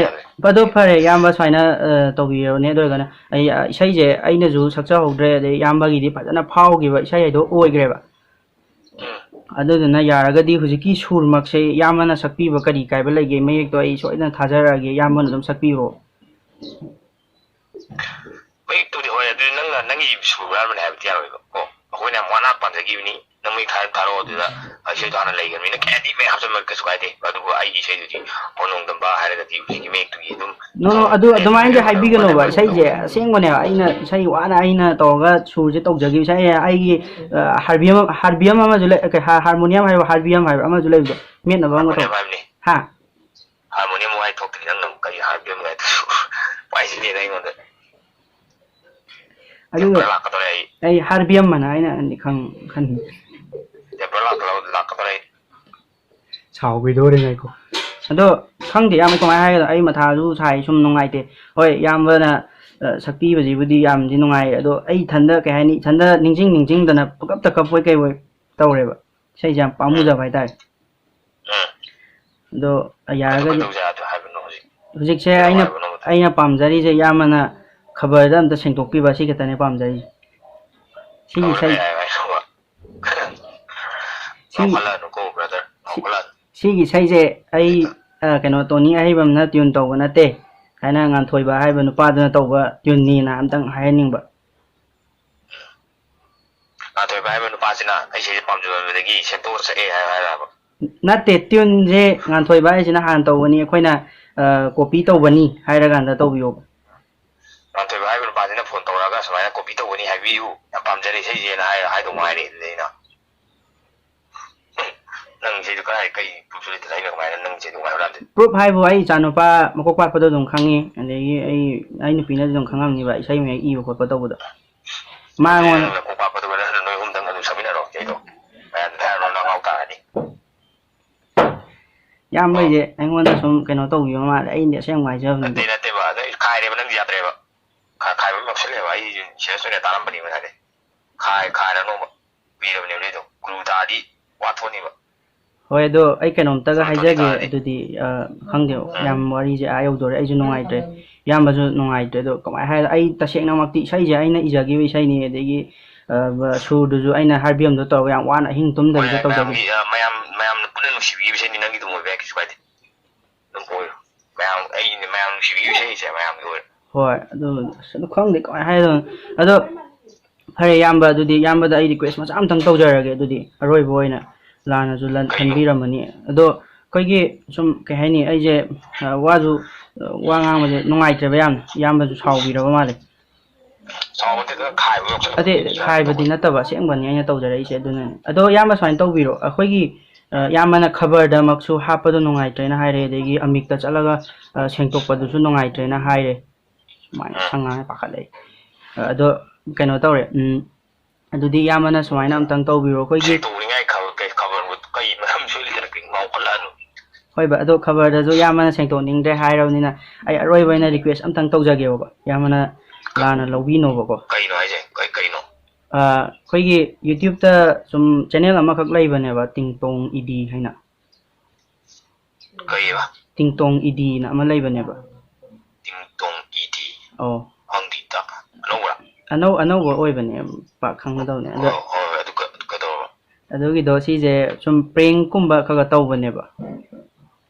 ꯑꯗꯣ ꯐꯔꯦ, ꯏꯌꯥꯝꯕ ꯁꯨꯃꯥꯏꯅ, ꯑ, ꯇꯧꯕꯤꯔꯣꯅꯦ꯫ ꯑꯗꯨ ꯑꯣꯏꯔꯒꯅ ꯑꯩ, ꯑ, ꯏꯁꯩꯁꯦ ꯑꯩꯅꯁꯨ ꯁꯛꯆꯍꯧꯗ꯭ꯔꯦ, ꯑꯗꯩ ꯏꯌꯥꯝꯕꯒꯤꯗꯤ ꯐꯖꯅ ꯐꯥꯎꯈꯤꯕ ꯏꯁꯩ ꯍꯥꯏꯗꯣ ꯑꯣꯏꯈ꯭ꯔꯦꯕ꯫ ꯎꯝ꯫ ꯑꯗꯨꯗꯨꯅ ꯌꯥꯔꯒꯗꯤ ꯍꯧꯖꯤꯛꯀꯤ ꯁꯨꯔꯃꯛꯁꯦ ꯏꯌꯥꯝꯕꯅ ꯁꯛꯄꯤꯕ ꯀꯔꯤ ꯀꯥꯏꯕ ꯂꯩꯒꯦ? ꯃꯌꯦꯛꯇꯣ ꯑꯩ ꯁꯣꯏꯗꯅ ꯊꯥꯖꯔꯛꯑꯒꯦ, ꯏꯌꯥꯝꯕꯅ ꯑꯗꯨꯝ ꯁꯛꯄꯤꯔꯣ꯫ ꯃꯌꯦꯛꯇꯨꯗꯤ ꯍꯣꯏ, ꯑꯗꯨꯗꯤ ꯅꯪꯅ ꯅꯪꯒꯤ ꯁꯨꯔ ꯍꯨꯔꯥꯟꯕꯅꯦ ꯍꯥꯏꯕꯗꯤ ꯌꯥꯔꯣꯏꯕ ꯀꯣ꯫ ꯑꯩꯈꯣꯏꯅ ꯌꯥꯝ ꯋꯥꯅ ꯄꯥꯝꯖꯈꯤꯕꯅꯤ, ꯅꯪ ꯃꯌꯦꯛ ꯊꯥꯔ ꯊꯥꯔꯛꯑꯣ꯫ ꯑꯗꯨꯗ ꯏꯁꯩꯗꯣ ꯍꯥꯟꯅ ꯂꯩꯈ꯭ꯔꯕꯅꯤꯅ ꯀꯌꯥꯗꯤ ꯃꯌꯥꯝ ꯍꯥꯞꯆꯟꯕ ꯀꯩꯁꯨ ꯀꯥꯏꯗꯦ꯫ ꯑꯗꯨꯕꯨ ꯑꯩꯒꯤ ꯏꯁꯩꯗꯨꯗꯤ ꯍꯣꯟ ꯅꯣꯡꯗꯝꯕ ꯍꯥꯏꯔꯒꯗꯤ ꯍꯧꯖꯤꯛꯀꯤ ꯃꯌꯦꯛꯇꯨꯒꯤ ꯑꯗꯨꯝ ꯅꯣ, ꯅꯣ, ꯑꯗꯨ ꯑꯗꯨꯃꯥꯏꯅꯗꯤ ꯍꯥꯏꯕꯤꯒꯅꯣꯕ꯫ ꯏꯁꯩꯁꯦ ꯑꯁꯦꯡꯕꯅꯦꯕ, ꯑꯩꯅ ꯏꯁꯩ ꯋꯥꯅ ꯑꯩꯅ ꯇꯧꯔꯒ ꯁꯨꯔꯁꯦ ꯇꯧꯖꯈꯤꯕ ꯏꯁꯩ꯫ ꯑꯩꯒꯤ, ꯑ, ꯍꯥꯔꯕꯤꯌꯝ, ꯍꯥꯔꯕꯤꯌꯝ ꯑꯃꯁꯨ ꯂꯩ, ꯀꯩ, ꯍꯥ-, ꯍꯥꯔꯃꯣꯅꯤꯌꯝ ꯍꯥꯏꯕ, ꯍꯥꯔꯕꯤꯌꯝ ꯍꯥꯏꯕ ꯑꯃꯁꯨ ꯂꯩꯕꯗꯣ, ꯃꯦꯠꯅꯕ ꯑꯃꯒ ꯇꯧ-, ꯍꯥꯔꯃꯣꯅꯤꯌꯝ ꯍꯥꯏꯕꯅꯤ꯫ ꯍꯥ? ꯍꯥꯔꯃꯣꯅꯤꯌꯝ ꯋꯥꯏ ꯊꯣꯛꯇ꯭ꯔꯤ, ꯅꯪꯅ ꯑꯃꯨꯛ ꯀꯔꯤ ꯍꯥꯔꯕꯤꯌꯝ ꯍꯥꯏꯗꯨꯁꯨ? ꯄꯥꯏꯁꯤꯜꯂꯦꯗ ꯑꯩꯉꯣꯟꯗ꯫ ꯑꯗꯨꯒ ꯇꯦꯝꯄꯔ ꯂꯥꯛꯀꯗꯧꯔꯦ ꯑꯩ꯫ ꯑꯩ ꯍꯥꯔꯕꯤꯌꯝ ꯑꯅ ꯑꯩꯅ ꯈꯟ-, ꯈꯟ-, ꯇꯦꯝꯄꯔ ꯂꯥꯛꯀꯗꯧ-, ꯂꯥꯛꯀꯗꯧꯔꯦ ꯑꯩ꯫ ꯁꯥꯎꯈꯤꯗꯣꯔꯦ ꯉꯥꯏꯈꯣ꯫ ꯑꯗꯣ ꯈꯪꯗꯦ ꯏꯌꯥꯝꯕ, ꯀꯃꯥꯏꯅ ꯍꯥꯏꯒꯗ꯭ꯔꯣ? ꯑꯩ ꯃꯊꯥꯁꯨ ꯁꯥꯏ, ꯁꯨꯝ ꯅꯨꯡꯉꯥꯏꯇꯦ꯫ ꯍꯣꯏ, ꯏꯌꯥꯝꯕꯅ, ꯑ, ꯁꯛꯄꯤꯕꯁꯤꯕꯨꯗꯤ ꯌꯥꯝꯗꯤ ꯅꯨꯡꯉꯥꯏ, ꯑꯗꯣ ꯑꯩ ꯏꯊꯟꯗ, ꯀꯩ ꯍꯥꯏꯅꯤ, ꯏꯊꯟꯗ ꯅꯤꯡꯁꯤꯡ ꯅꯤꯡꯁꯤꯡꯗꯅ ꯄꯨꯀꯞꯇ ꯀꯞꯄꯣꯏ ꯀꯩꯕꯣꯏ ꯇꯧꯔꯦꯕ꯫ ꯏꯁꯩꯁꯦ ꯌꯥꯝ ꯄꯥꯝꯃꯨꯖꯕ ꯍꯥꯏꯇꯥꯔꯦ꯫ ꯎꯝ꯫ ꯑꯗꯣ ꯑꯗꯨ ꯌꯥꯔꯒꯗꯤ ꯀꯩꯗꯧꯖꯦ ꯍꯥꯏꯗꯣ ꯍꯥꯏꯕꯅꯣ ꯍꯧꯖꯤꯛ? ꯍꯧꯖꯤꯛꯁꯦ ꯀꯩꯗꯧ ꯑꯩꯅ, ꯍꯥꯏꯕꯅꯣ ꯃꯊꯪ? ꯑꯩꯅ ꯄꯥꯝꯖꯔꯤꯁꯦ ꯏꯌꯥꯝꯕꯅ ꯈꯕꯔꯗ ꯑꯝꯇ ꯁꯦꯡꯗꯣꯛꯄꯤꯕ, ꯑꯁꯤ ꯈꯛꯇꯅꯦ ꯄꯥꯝꯖꯔꯤꯁꯦ꯫ ꯁꯤꯒꯤ ꯇꯧꯔꯦ ꯏꯁꯩ, ꯀꯩ ꯍꯥꯏ-, ꯍꯥꯏ-, ꯍꯥꯏ-, ꯁꯤ-, ꯉꯥꯎꯈꯠꯂꯛꯑꯅꯨꯀꯣ, brother, ꯁꯤ-, ꯉꯥꯎꯈꯠꯂꯛꯑꯅꯨ꯫ ꯁꯤꯒꯤ ꯏꯁꯩꯁꯦ ꯑꯩ, ꯑ, ꯀꯩꯅꯣ, ꯇꯣꯅꯤ ꯑꯍꯩꯕꯝꯅ tune ꯇꯧꯕ ꯅꯠꯇꯦ, ꯍꯥꯏꯅ ꯉꯥꯟꯊꯣꯏꯕ ꯍꯥꯏꯕ ꯅꯨꯄꯥꯗꯨꯅ ꯇꯧꯕ tuneꯅꯦꯅ ꯑꯝꯇꯪ ꯍꯥꯏꯍꯟꯅꯤꯡꯕ꯫ ꯉꯥꯟꯊꯣꯏꯕ ꯍꯥꯏꯕ ꯅꯨꯄꯥꯁꯤꯅ ꯑꯩ ꯏꯁꯩꯁꯦ ꯄꯥꯝꯖꯃꯟꯕꯗꯒꯤ ꯁꯦꯝꯗꯣꯛꯑ ꯁꯛꯑꯦ ꯍꯥꯏ-, ꯍꯥꯏꯔꯕ? ꯅꯠꯇꯦ, tuneꯁꯦ ꯉꯥꯟꯊꯣꯏꯕ ꯍꯥꯏꯁꯤꯅ ꯍꯥꯟꯅ ꯇꯧꯕꯅꯤ, ꯑꯩꯈꯣꯏꯅ, ꯑ, copy ꯇꯧꯕꯅꯤ ꯍꯥꯏꯔꯀꯥꯟꯗ ꯇꯧꯕꯤꯌꯣꯕ꯫ ꯉꯥꯟꯊꯣꯏꯕ ꯍꯥꯏꯕ ꯅꯨꯄꯥꯁꯤꯅ phone ꯇꯧꯔꯛꯑꯒ ꯁꯨꯃꯥꯏꯅ copy ꯇꯧꯕꯅꯤ ꯍꯥꯏꯕꯤꯌꯨ, ꯌꯥꯝ ꯄꯥꯝꯖꯔꯦ ꯏꯁꯩꯁꯦꯅ ꯍꯥꯏ-, ꯍꯥꯏꯗꯧ ꯉꯥꯏꯔꯦ꯫ ꯑꯗꯨꯗꯤ ꯑꯩꯅ, "ꯅꯪ ꯏꯁꯩꯗꯣ ꯀꯗꯥꯏ, ꯀꯩ proofꯁꯨ ꯂꯩꯇꯅ ꯑꯩꯅ ꯀꯃꯥꯏꯅ ꯅꯪ ꯏꯁꯩꯗꯣ ꯀꯃꯥꯏꯅ ꯍꯨꯔꯥꯟꯗꯣꯏꯅꯣ?" Proof ꯍꯥꯏꯕꯨ ꯑꯩ ꯏꯆꯥꯅꯨꯄꯥ ꯃꯀꯣꯛ ꯄꯥꯛꯄꯗꯣ ꯑꯗꯨꯝ ꯈꯪꯉꯤ, ꯑꯗꯒꯤ ꯑꯩ, ꯑꯩ ꯅꯨꯄꯤꯅꯁꯨ ꯑꯗꯨꯝ ꯈꯪꯉꯝꯅꯤꯕ, ꯏꯁꯩ ꯃꯌꯦꯛ ꯏꯕ ꯈꯣꯠꯄ ꯇꯧꯕꯗꯣ꯫ ꯃꯉꯣꯟ- ꯅꯪ ꯅꯀꯣꯛ ꯄꯥꯛꯄꯗꯨꯒ ꯅꯪ ꯅꯣꯏ ꯑꯍꯨꯝꯗꯪ ꯑꯗꯨꯝ ꯁꯛꯃꯤꯟꯅꯔꯣ ꯏꯁꯩꯗꯣ꯫ ꯃꯌꯥꯝꯗ ꯍꯥꯏꯔꯨꯔꯣ, ꯅꯪ ꯉꯥꯎ ꯇꯥꯔꯗꯤ꯫ ꯏꯌꯥꯝꯕꯩꯁꯦ ꯑꯩꯉꯣꯟꯗ ꯁꯨꯝ ꯀꯩꯅꯣ ꯇꯧꯕꯤꯕ ꯃꯥꯜꯂꯦ, ꯑꯩꯗꯤ ꯑꯁꯦꯡꯕ ꯍꯥꯏꯖꯕꯅꯤꯗ꯫ ꯅꯠꯇꯦ, ꯅꯠꯇꯦꯕ, ꯑꯗꯣ ꯑꯩ ꯈꯥꯏꯔꯦꯕ, ꯅꯪꯗꯤ ꯌꯥꯗ꯭ꯔꯦꯕ꯫ ꯈꯥ-, ꯈꯥꯏꯕ ꯑꯃ ꯌꯥꯎꯁꯜꯂꯦꯕ, ꯑꯩ serious ꯑꯣꯏꯅ ꯇꯥꯔꯝꯕꯅꯤ ꯉꯁꯥꯏꯗꯩ꯫ ꯈꯥꯏ-, ꯈꯥꯏꯔꯅꯣꯕ꯫ ꯄꯤꯔꯕꯅꯦꯕ ꯅꯣꯏꯗꯣ꯫ ꯒꯨꯔꯨ ꯇꯥꯔꯗꯤ ꯋꯥꯊꯣꯛꯅꯦꯕ꯫ ꯍꯣꯏ, ꯑꯗꯣ ꯑꯩ ꯀꯩꯅꯣꯝꯇꯒ ꯁꯣꯔꯥꯠꯇꯣ ꯍꯥꯏꯖꯒꯦ꯫ ꯇꯥꯔꯗꯤ꯫ ꯑꯗꯨꯗꯤ, ꯑ, ꯈꯪꯗꯦ, ꯎꯝ꯫ ꯌꯥꯝ ꯋꯥꯔꯤꯁꯦ ꯑꯥ ꯌꯧꯗꯣꯔꯦ, ꯑꯩꯁꯨ ꯅꯨꯡꯉꯥꯏꯇ꯭ꯔꯦ, ꯏꯌꯥꯝꯕꯁꯨ ꯅꯨꯡꯉꯥꯏꯇ꯭ꯔꯦ꯫ ꯑꯗꯣ ꯀꯃꯥꯏꯅ ꯍꯥꯏ, ꯑꯩ ꯇꯁꯦꯡꯅꯃꯛꯇꯤ ꯏꯁꯩꯁꯦ ꯑꯩꯅ ꯏꯖꯈꯤꯕ ꯏꯁꯩꯅꯤ, ꯑꯗꯒꯤ, ꯑ, ꯕ-, ꯁꯨꯔꯗꯨꯁꯨ ꯑꯩꯅ ꯍꯥꯔꯕꯤꯌꯝꯗꯣ ꯇꯧꯔꯒ ꯌꯥꯝ ꯋꯥꯅ ꯑꯍꯤꯡ ꯇꯨꯝꯗꯕꯤꯗ ꯍꯣꯏ, ꯇꯧꯖꯈꯤꯕ꯫ ꯃꯌꯥꯝꯒꯤ, ꯑ, ꯃꯌꯥꯝ, ꯃꯌꯥꯝꯅ ꯄꯨꯟꯅ ꯅꯨꯡꯁꯤꯕꯤꯈꯤꯕ ꯏꯁꯩꯅꯤ, ꯅꯪꯒꯤ ꯑꯗꯨꯝ ꯑꯣꯏꯕ ꯌꯥꯏ, ꯀꯩꯁꯨ ꯀꯥꯏꯗꯦ꯫ ꯑꯗꯨꯝ ꯑꯣꯏꯔꯣ꯫ ꯃꯌꯥꯝ, ꯑꯩꯅ ꯃꯌꯥꯝ ꯅꯨꯡꯁꯤꯕꯤꯕ ꯏꯁꯩꯁꯦ ꯃꯌꯥꯝꯒꯤ ꯑꯣꯏꯔꯣ꯫ ꯍꯣꯏ, ꯑꯗꯨ, ꯑꯁ, ꯑꯗꯨ ꯈꯪꯗꯦ ꯀꯃꯥꯏꯅ ꯍꯥꯏꯗꯣꯏꯅꯣ꯫ ꯑꯗꯣ ꯐꯔꯦ ꯏꯌꯥꯝꯕ, ꯑꯗꯨꯗꯤ ꯏꯌꯥꯝꯕꯗ ꯑꯩ ꯔꯤꯀ꯭ꯋꯦꯁ ꯃꯆꯥ ꯑꯝꯇꯪ ꯇꯧꯖꯔꯒꯦ꯫ ꯑꯗꯨꯗꯤ ꯑꯔꯣꯏꯕ ꯑꯣꯏꯅ ꯂꯥꯟꯅꯁꯨ ꯂꯟ-, ꯀꯩꯅꯣ? ꯈꯟꯕꯤꯔꯝꯃꯅꯤ꯫ ꯑꯗꯣ ꯑꯩꯈꯣꯏꯒꯤ ꯁꯨꯝ, ꯀꯩ ꯍꯥꯏꯅꯤ, ꯑꯩꯁꯦ, ꯑ, ꯋꯥꯁꯨ, ꯑ, ꯋꯥ ꯉꯥꯡꯕꯁꯦ ꯅꯨꯡꯉꯥꯏꯇ꯭ꯔꯦꯕ ꯌꯥꯝꯅ, ꯏꯌꯥꯝꯕꯁꯨ ꯁꯥꯎꯕꯤꯔꯕ ꯃꯥꯜꯂꯦ꯫ ꯁꯥꯎꯕꯗꯤ ꯈꯔ ꯈꯥꯏꯕ ꯌꯥꯎꯁꯜꯂꯛꯄ ꯑꯗꯩ ꯈꯥꯏꯕꯗꯤ ꯅꯠꯇꯕ, ꯑꯁꯦꯡꯕꯅꯤ ꯑꯩꯅ ꯇꯧꯖꯔꯛꯏꯁꯦ ꯑꯗꯨꯅꯅꯦ꯫ ꯑꯗꯣ ꯏꯌꯥꯝꯕ ꯁꯨꯃꯥꯏꯅ ꯇꯧꯕꯤꯔꯣ, ꯑꯩꯈꯣꯏꯒꯤ, ꯑ, ꯏꯌꯥꯝꯕꯅ ꯈꯕꯔꯗꯃꯛꯁꯨ ꯍꯥꯞꯄꯗꯣ ꯅꯨꯡꯉꯥꯏꯇ꯭ꯔꯦꯅ ꯍꯥꯏꯔꯦ, ꯑꯗꯒꯤ ꯑꯃꯤꯛꯇ ꯆꯠꯂꯒ, ꯑ, ꯁꯦꯡꯗꯣꯛꯄꯗꯨꯁꯨ ꯅꯨꯡꯉꯥꯏꯇ꯭ꯔꯦꯅ ꯍꯥꯏꯔꯦ꯫ ꯁꯨꯃꯥꯏꯅ ꯎꯝ꯫ ꯁꯪꯉꯥꯡ ꯄꯥꯈꯠꯂꯛꯑꯦ꯫ ꯑꯗꯣ ꯀꯩꯅꯣ ꯇꯧꯔꯦ, ꯎꯝ, ꯑꯗꯨꯗꯤ ꯏꯌꯥꯝꯕꯅ ꯁꯨꯃꯥꯏꯅ ꯑꯝꯇꯪ ꯇꯧꯕꯤꯔꯣ, ꯑꯩꯈꯣꯏꯒꯤ ꯁꯦꯡꯗꯣꯛꯅꯤꯡꯉꯥꯏ ꯈꯕꯔ, ꯀꯩ ꯈꯕꯔꯕꯨ ꯀꯩ ꯃꯔꯝ ꯁꯣꯏꯔꯤꯗꯅ ꯀꯩ ꯉꯥꯎꯈꯠꯂꯛꯑꯅꯣ? ꯍꯣꯏ ꯕꯥ, ꯑꯗꯣ ꯈꯕꯔꯗꯁꯨ ꯏꯌꯥꯝꯕꯅ ꯁꯦꯡꯗꯣꯛꯅꯤꯡꯗ꯭ꯔꯦ ꯍꯥꯏꯔꯕꯅꯤꯅ ꯑꯩ ꯑꯔꯣꯏꯕ ꯑꯣꯏꯅ ꯔꯤꯀ꯭ꯋꯦꯁ ꯑꯝꯇꯪ ꯇꯧꯖꯒꯦꯕꯀꯣ, ꯏꯌꯥꯝꯕꯅ ꯂꯥꯟꯅ ꯂꯧꯕꯤꯅꯣꯕꯀꯣ꯫ ꯀꯩꯅꯣ ꯍꯥꯏꯁꯦ? ꯀꯩ, ꯀꯩꯅꯣ? ꯑ, ꯑꯩꯈꯣꯏꯒꯤ YouTube-ꯇ ꯁꯨꯝ ꯆꯦꯅꯦꯜ ꯑꯃꯈꯛ ꯂꯩꯕꯅꯦꯕ, ꯇꯤꯡꯇꯣꯡ ꯏꯗꯤ ꯍꯥꯏꯅ꯫ ꯀꯩꯕ? ꯇꯤꯡꯇꯣꯡ ꯏꯗꯤꯅ ꯑꯃ ꯂꯩꯕꯅꯦꯕ꯫ ꯇꯤꯡꯇꯣꯡ ꯏꯗꯤ? ꯑꯧ꯫ ꯈꯪꯗꯦ, ꯇꯥ-, ꯑꯅꯧꯕꯔꯥ? ꯑꯅꯧ-, ꯑꯅꯧꯕ ꯑꯣꯏꯕꯅꯦ, ꯄꯥꯛ ꯈꯪꯅꯗꯕꯅꯦ꯫ ꯑꯗꯣ ꯍꯣꯏ, ꯍꯣꯏ, ꯍꯣꯏ, ꯑꯗꯨ ꯀ-, ꯑꯗꯨ ꯀꯩꯗꯧꯔꯕ? ꯑꯗꯨꯒꯤꯗꯣ ꯁꯤꯁꯦ ꯁꯨꯝ prank-ꯀꯨꯝꯕ ꯈꯔ ꯈꯔ ꯇꯧꯕꯅꯦꯕ꯫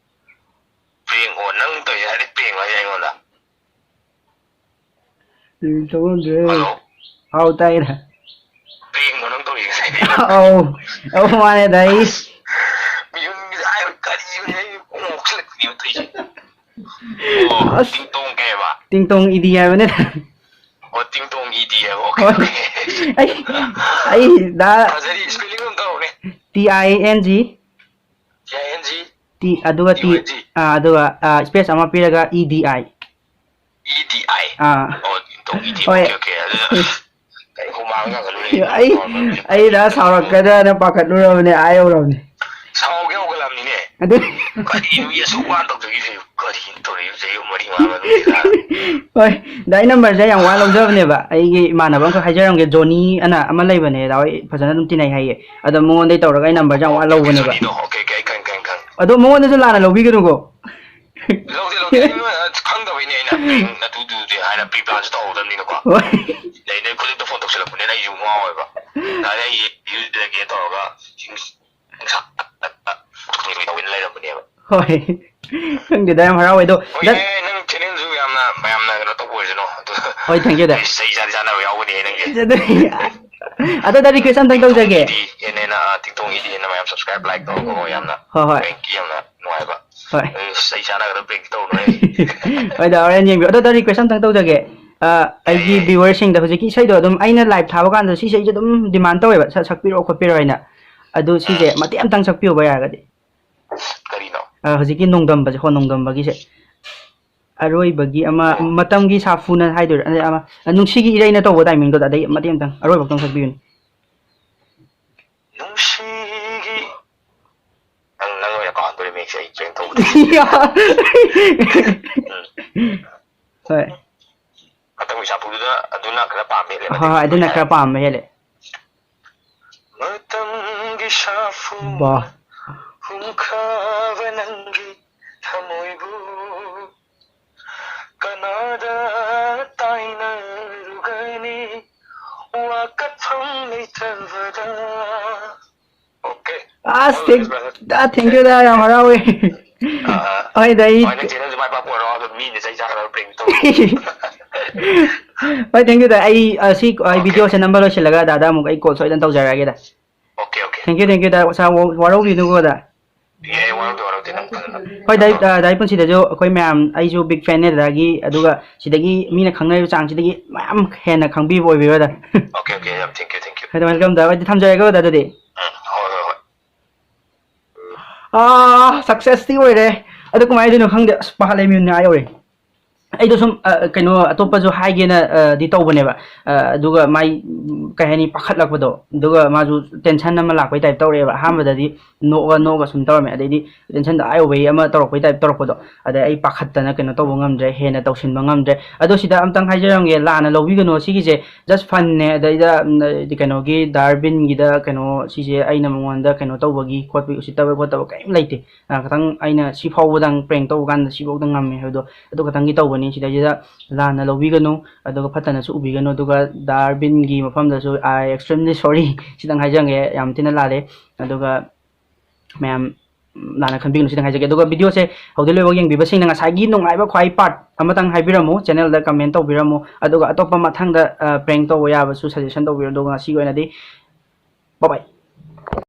Prank? ꯑꯣ, ꯅꯪ ꯇꯧꯔꯤꯁꯦ ꯍꯥꯏꯗꯤ prank ꯍꯥꯏꯁꯦ ꯑꯩꯉꯣꯟꯗ? ꯎꯝ, ꯇꯧꯔꯝꯗ꯭ꯔꯦ꯫ ꯍꯜꯂꯣ? ꯍꯥꯎ, ꯇꯥꯏꯗ꯫ Prank-ꯂꯣ ꯅꯪ ꯇꯧꯔꯤꯁꯦ ꯉꯁꯥꯏꯗꯩ? ꯑꯧ, ꯑꯧ, ꯃꯥꯅꯦ, ꯗꯥꯏ꯫ ꯃꯤꯍꯨꯟꯒꯁꯦ ꯑꯥ ꯌꯧꯔꯦ, ꯀꯔꯤꯅꯣꯅꯦ, ꯑꯩ ꯀꯣꯛ ꯉꯥꯎꯁꯜꯂꯛꯄꯤꯅꯦꯕ ꯇꯧꯔꯤꯁꯦ꯫ ꯑꯣ, ꯑꯁ꯫ ꯇꯤꯡꯇꯣꯡ ꯀꯩ ꯍꯥꯏꯕ? ꯇꯤꯡꯇꯣꯡ ꯏꯗꯤ ꯍꯥꯏꯕꯅꯦ꯫ ꯑꯣ, ꯇꯤꯡꯇꯣꯡ ꯏꯗꯤ ꯍꯥꯏꯕ, okay, ꯍꯣꯏ꯫ Okay꯫ ꯑꯩ, ꯑꯩ ꯗꯥ ꯐꯖꯔꯤ, spelling ꯑꯝ ꯇꯧꯔꯛꯎꯅꯦ꯫ T I N G꯫ T I N G꯫ T, ꯑꯗꯨꯒ T, T Y G꯫ ꯑꯥ, ꯑꯗꯨꯒ, ꯑꯥ, space ꯑꯃ ꯄꯤꯔꯒ E D I꯫ E D I꯫ ꯑꯥ꯫ ꯑꯣ, ꯇꯤꯡꯇꯣꯡ ꯏꯗꯤ, ꯍꯣꯏ꯫ Okay, okay, ꯑꯗꯨꯗ ꯀꯩ ꯍꯨꯃꯥꯡ ꯀꯥꯡꯈꯠꯂꯨꯔꯦ꯫ ꯑꯩ, ꯑꯩ ꯗꯥ ꯁꯥꯎꯔꯛꯀꯗ꯭ꯔꯥꯅ ꯄꯥꯈꯠꯂꯨꯔꯕꯅꯦ, ꯑꯥ ꯌꯧꯔꯕꯅꯦ꯫ ꯁꯥꯎꯒꯦ ꯍꯧꯒꯠꯂꯕꯅꯤꯅꯦ꯫ ꯑꯗꯨ ꯀꯔꯤꯅꯣ ꯃꯤ ꯑꯁꯨꯛ ꯋꯥꯅ ꯇꯧꯖꯈꯤꯁꯤꯕꯨ? ꯀꯔꯤꯅꯣ ꯇꯧꯔꯛꯏꯕꯁꯦ? ꯑꯌꯨꯛ ꯃꯔꯤ ꯃꯉꯥ ꯃꯅꯨꯡꯁꯤꯗ꯫ ꯍꯣꯏ, ꯗꯥ, ꯑꯩ ꯅꯝꯕꯔꯁꯦ ꯌꯥꯝ ꯋꯥ ꯂꯧꯖꯕꯅꯦꯕ꯫ ꯑꯩꯒꯤ ꯏꯃꯥꯟꯅꯕ ꯑꯃꯈꯛ ꯍꯥꯏꯖꯔꯝꯒꯦ, ꯖꯣꯅꯤ ꯑꯅ ꯑꯃ ꯂꯩꯕꯅꯦ, ꯗꯥ ꯍꯣꯏ ꯐꯖꯅ ꯑꯗꯨꯝ ꯇꯤꯟꯅꯩ ꯍꯥꯏꯌꯦ꯫ ꯑꯗꯣ ꯃꯉꯣꯟꯗꯩ ꯇꯧꯔꯒ ꯑꯩ ꯅꯝꯕꯔꯁꯦ ꯌꯥꯝ ꯋꯥ ꯂꯧꯕꯅꯦꯕ꯫ ꯖꯣꯅꯤꯗꯣ? ꯑꯣꯀꯦ, ꯑꯣꯀꯦ, ꯑꯩ ꯈꯪ-, ꯈꯪ-, ꯈꯪ-, ꯑꯗꯣ ꯃꯉꯣꯟꯗꯁꯨ ꯂꯥꯟꯅ ꯂꯧꯕꯤꯒꯅꯨꯀꯣ꯫ ꯂꯧꯗꯦ, ꯂꯧꯗꯦ꯫ ꯑꯩ ꯅꯣꯏ ꯈꯪꯗꯕꯩꯅꯦ ꯑꯩꯅ ꯅꯪ ꯅꯇꯨꯗꯨꯗꯤ ꯍꯥꯏꯅ pre-planꯁꯨ ꯇꯧꯍꯧꯗꯕꯅꯤꯅꯀꯣ꯫ ꯍꯣꯏ꯫ ꯑꯗꯩ ꯅꯣꯏ ꯈꯨꯗꯛꯇ ꯐꯣꯟ ꯇꯧꯁꯤꯜꯂꯛꯄꯅꯤꯅ ꯑꯩꯁꯨ ꯉꯥꯎꯋꯦꯕ꯫ ꯅꯍꯥꯟ ꯑꯩ ꯌꯦ-, ꯌꯦ-, ꯇꯧꯔꯒ ꯁꯤꯡ-, ꯅꯨꯡꯁꯥ ꯇꯧꯗꯅ ꯂꯩꯔꯝꯕꯅꯦꯕ꯫ ꯍꯣꯏ꯫ ꯈꯪꯗꯦꯗ, ꯌꯥꯝ ꯍꯔꯥꯎꯋꯦ꯫ ꯑꯗꯣ ꯍꯣꯏ, ꯗꯥ-, ꯑꯦ, ꯅꯪ channelꯁꯨ ꯌꯥꯝꯅ ꯃꯌꯥꯝꯅ ꯀꯩꯅꯣ ꯇꯧꯕ ꯑꯣꯏꯔꯁꯅꯨ꯫ ꯑꯗꯨ ꯍꯣꯏ, thank you, ꯗꯥ꯫ ꯑꯩ ꯆꯩ ꯆꯥꯗꯤ ꯆꯥꯅꯕ ꯌꯥꯎꯒꯅꯤ ꯅꯪꯒꯤ꯫ ꯑꯗꯨ, ꯑꯗꯣ, ꯗꯥ, request ꯑꯝꯇꯪ ꯇꯧꯖꯒꯦ꯫ ꯍꯦꯟꯅ ꯍꯦꯟꯅ, ꯑ, TikTokꯒꯤꯗꯤ ꯍꯦꯟꯅ ꯃꯌꯥꯝ subscribe, like ꯇꯧꯔꯒꯀꯣ, ꯌꯥꯝꯅ ꯍꯣꯏ, ꯍꯣꯏ꯫ Prankꯀꯤ ꯌꯥꯝꯅ ꯅꯨꯡꯉꯥꯏꯕ꯫ ꯍꯣꯏ꯫ ꯑꯩ ꯆꯩ ꯆꯥꯅꯒꯗꯕ prankꯇꯤ ꯇꯧꯅꯨꯍꯦ꯫ ꯍꯣꯏ, ꯗꯥ, ꯍꯣꯔꯦꯟ ꯌꯦꯡꯕꯤꯌꯨ꯫ ꯑꯗꯣ, ꯗꯥ, request ꯑꯝꯇꯪ ꯇꯧꯖꯒꯦ꯫ ꯑ, ꯑꯩꯒꯤ ꯌꯥꯏꯌꯦ꯫ Viewerꯁꯤꯡꯗ ꯍꯧꯖꯤꯛꯀꯤ ꯏꯁꯩꯗꯣ ꯑꯗꯨꯝ ꯑꯩꯅ live ꯊꯥꯕ ꯀꯥꯟꯗ ꯁꯤ ꯏꯁꯩꯁꯦ ꯑꯗꯨꯝ demand ꯇꯧꯋꯦꯕ, ꯁꯛ-, ꯁꯛꯄꯤꯔꯛꯑꯣ ꯈꯣꯠꯄꯤꯔꯣ ꯍꯥꯏꯅ꯫ ꯑꯗꯨ ꯁꯤꯁꯦ ꯑꯥ꯫ ꯃꯇꯦꯛ ꯑꯝꯇꯪ ꯁꯛꯄꯤꯌꯨꯕ ꯌꯥꯔꯒꯗꯤ꯫ ꯀꯔꯤꯅꯣ? ꯑ, ꯍꯧꯖꯤꯛꯀꯤ ꯅꯣꯡꯗꯝꯕꯁꯦ, ꯍꯣ, ꯅꯣꯡꯗꯝꯕꯒꯤꯁꯦ꯫ ꯑꯔꯣꯏꯕꯒꯤ ꯑꯃ, ꯑꯣ꯫ ꯃꯇꯝꯒꯤ ꯁꯥꯐꯨꯅ ꯍꯥꯏꯗꯣꯏꯔꯥ? ꯑꯗꯩ ꯑꯃ, ꯅꯨꯡꯁꯤꯒꯤ ꯏꯔꯩꯅ ꯇꯧꯕ timingꯗꯨꯗ, ꯑꯗꯩ ꯃꯇꯦꯛ ꯑꯝꯇꯪ, ꯑꯔꯣꯏꯕ ꯑꯝꯇꯪ ꯁꯛꯄꯤꯌꯨꯅꯦ꯫ ꯅꯨꯡꯁꯤꯒꯤ, ꯅꯪ, ꯅꯪ ꯑꯣꯏꯅ ꯀꯥꯎꯍꯟꯗꯣꯔꯤꯃꯤ ꯑꯩꯁꯦ, ꯑꯩ prank ꯇꯧꯕꯗ꯫ ꯎꯝ꯫ ꯍꯣꯏ꯫ ꯃꯇꯝꯒꯤ ꯁꯥꯐꯨꯗꯨꯗ ꯑꯗꯨꯅ ꯈꯔ ꯄꯥꯝꯕ ꯍꯦꯜꯂꯦ, ꯍꯣꯏ, ꯍꯣꯏ, ꯑꯗꯨꯅ ꯈꯔ ꯄꯥꯝꯕ ꯍꯦꯜꯂꯦ꯫ ꯃꯇꯝꯒꯤ ꯁꯥꯐꯨ ꯕꯥ꯫ ꯍꯨꯝꯈ꯭ꯔꯕ ꯅꯪꯒꯤ ꯊꯃꯣꯏꯕꯨ ꯀꯅꯥꯗ ꯇꯥꯏꯅꯔꯨꯒꯅꯤ ꯋꯥꯀꯠꯐꯝ ꯂꯩꯇꯕꯗ꯫ Okay꯫ ꯑꯁ, All the thank-, best, brother꯫ ꯑ, thank you, ꯗꯥ, ꯌꯥꯝ ꯍꯔꯥꯎꯋꯦ꯫ ꯑꯥ, ꯑꯥ꯫ ꯍꯣꯏ, ꯗꯥ, ꯑꯩ ꯍꯣꯏ, ꯅꯪ channelꯁꯨ ꯃꯥꯏ ꯄꯥꯛꯄ ꯑꯣꯏꯔꯣ, ꯑꯗꯣ ꯃꯤꯅ ꯆꯩ ꯆꯥꯒꯗꯕ prank ꯇꯧꯕ꯫ ꯍꯣꯏ, thank you, ꯗꯥ꯫ ꯑꯩ, ꯑ, ꯁꯤ, ꯑ, Okay, videoꯁꯦ okay꯫ ꯅꯝꯕ ꯂꯣꯏꯁꯤꯜꯂꯒ ꯗꯥꯗꯥ ꯑꯃꯨꯛ ꯑꯩ call ꯁꯣꯏꯗꯅ ꯇꯧꯖꯔꯛꯑꯒꯦ, ꯗꯥ꯫ Okay, okay꯫ Thank you, thank you, ꯗꯥ꯫ ꯁꯥꯔ, ꯋꯥ-, ꯋꯥꯔꯧꯕꯤꯅꯨꯀꯣ, ꯗꯥ꯫ ꯑꯦ, ꯋꯥꯔꯧꯗꯦ, ꯋꯥꯔꯧꯗꯦ, ꯅꯪ ꯐꯖꯅ꯫ ꯍꯣꯏ, ꯗꯥ, ꯑ, ꯗꯥ, ꯄꯨꯟꯁꯤꯗꯁꯨ ꯑꯩꯈꯣꯏ ꯃꯌꯥꯝ, ꯑꯩꯁꯨ big fanꯅꯦ ꯗꯥꯗꯥꯒꯤ, ꯑꯗꯨꯒ ꯁꯤꯗꯒꯤ ꯃꯤꯅ ꯈꯪꯅꯔꯤꯕ ꯆꯥꯡꯁꯤꯗꯒꯤ ꯃꯌꯥꯝ ꯍꯦꯟꯅ ꯈꯪꯕꯤꯕ ꯑꯣꯏꯕꯤꯔꯣ, ꯗꯥ꯫ Okay, okay, ꯌꯥꯝ thank you, thank you꯫ ꯍꯣꯏ, ꯗꯥ, welcome, ꯗꯥ꯫ ꯑꯗꯨꯗꯤ ꯊꯝꯖꯔꯒꯦꯀꯣ, ꯗꯥ, ꯑꯗꯨꯗꯤ꯫ ꯎꯝ, ꯍꯣꯏ, ꯍꯣꯏ, ꯍꯣꯏ꯫ ꯑꯥ, successꯇꯤ ꯑꯣꯏꯔꯦ꯫ ꯑꯗꯨ ꯀꯃꯥꯏꯅ ꯇꯧꯗꯣꯏꯅꯣ ꯈꯪꯗꯦ꯫ ꯑꯁ, ꯄꯥꯈꯠꯂꯦ, ꯃꯤꯅꯤꯠ ꯃꯉꯥ ꯌꯧꯔꯦ꯫ ꯑꯩꯗꯣ ꯁꯨꯝ ꯑ, ꯀꯩꯅꯣ ꯑꯇꯣꯞꯄꯁꯨ ꯍꯥꯏꯒꯦꯅ ꯑ, ꯗꯤ ꯇꯧꯕꯅꯦꯕ꯫ ꯑ, ꯑꯗꯨꯒ ꯃꯥꯏ ꯎꯝ, ꯀꯩ ꯍꯥꯏꯅꯤ, ꯄꯥꯈꯠꯂꯛꯄꯗꯣ, ꯑꯗꯨꯒ ꯃꯥꯁꯨ ꯇꯦꯟꯁꯟ ꯑꯃ ꯂꯥꯛꯄꯩ ꯇꯥꯏꯞ ꯇꯧꯔꯛꯑꯦꯕ꯫ ꯑꯍꯥꯟꯕꯗꯗꯤ ꯅꯣꯛꯑ ꯅꯣꯛꯑꯒ ꯁꯨꯝ ꯇꯧꯔꯝꯃꯦ, ꯑꯗꯩꯗꯤ ꯇꯦꯟꯁꯟꯗ ꯑꯥ ꯌꯧꯕꯩ ꯑꯃ ꯇꯧꯔꯛꯄꯩ ꯇꯥꯏꯞ ꯇꯧꯔꯛꯄꯗꯣ, ꯑꯗꯩ ꯑꯩ ꯄꯥꯈꯠꯇꯅ ꯀꯩꯅꯣ ꯇꯧꯕ ꯉꯝꯗ꯭ꯔꯦ, ꯍꯦꯟꯅ ꯇꯧꯁꯤꯟꯕ ꯉꯝꯗ꯭ꯔꯦ꯫ ꯑꯗꯣ ꯁꯤꯗ ꯑꯝꯇꯪ ꯍꯥꯏꯖꯔꯝꯒꯦ, ꯂꯥꯟꯅ ꯂꯧꯕꯤꯒꯅꯨ, ꯁꯤꯒꯤꯁꯦ just funꯅꯦ꯫ ꯑꯗꯩꯗ ꯎꯝ, ꯀꯩꯅꯣꯒꯤ ꯗꯥꯔꯕꯤꯟꯒꯤꯗ ꯀꯩꯅꯣ ꯁꯤꯁꯦ ꯑꯩꯅ ꯃꯉꯣꯟꯗ ꯀꯩꯅꯣ ꯇꯧꯕꯒꯤ ꯈꯣꯠꯄꯒꯤ ꯎꯁꯤꯠꯇꯕ ꯈꯣꯠꯇꯕ ꯀꯔꯤꯝ ꯂꯩꯇꯦ꯫ ꯑ, ꯈꯇꯪ ꯑꯩꯅ ꯁꯤ ꯐꯥꯎꯕꯗꯪ prank ꯇꯧꯕ ꯀꯥꯟꯗ ꯁꯤꯐꯥꯎꯗ ꯉꯝꯃꯦ ꯍꯥꯏꯕꯗꯣ ꯑꯗꯨ ꯈꯇꯪꯒꯤ ꯇꯧꯕꯅꯤ꯫ ꯁꯤꯗꯩꯁꯤꯗ ꯂꯥꯟꯅ ꯂꯧꯕꯤꯒꯅꯨ, ꯑꯗꯨꯒ ꯐꯠꯇꯅꯁꯨ ꯎꯕꯤꯒꯅꯨ꯫ ꯑꯗꯨꯒ ꯗꯥꯔꯕꯤꯟꯒꯤ ꯃꯐꯝꯗꯁꯨ I extremely sorry, ꯁꯤꯇꯪ ꯍꯥꯏꯖꯔꯝꯒꯦ, ꯌꯥꯝ ꯊꯤꯅ ꯂꯥꯜꯂꯦ꯫ ꯑꯗꯨꯒ ꯃꯌꯥꯝ ꯂꯥꯟꯅ ꯈꯟꯕꯤꯒꯅꯨ, ꯁꯤꯇꯪ ꯍꯥꯏꯖꯒꯦ꯫ ꯑꯗꯨꯒ videoꯁꯦ ꯍꯧꯗꯤ ꯂꯣꯏꯕ ꯌꯦꯡꯕꯤꯕꯁꯤꯡꯅ ꯉꯁꯥꯏꯒꯤ ꯅꯨꯡꯉꯥꯏꯕ ꯈ꯭ꯋꯥꯏ part ꯑꯃꯇꯪ ꯍꯥꯏꯕꯤꯔꯝꯃꯨ, channelꯗ comment ꯇꯧꯕꯤꯔꯝꯃꯨ꯫ ꯑꯗꯨꯒ ꯑꯇꯣꯞꯄ ꯃꯊꯪꯗ prank ꯇꯧꯕ ꯌꯥꯕꯁꯨ suggestion ꯇꯧꯕꯤꯔꯣ꯫ ꯑꯗꯨꯒ ꯉꯁꯤꯒꯤ ꯑꯣꯏꯅꯗꯤ bye bye꯫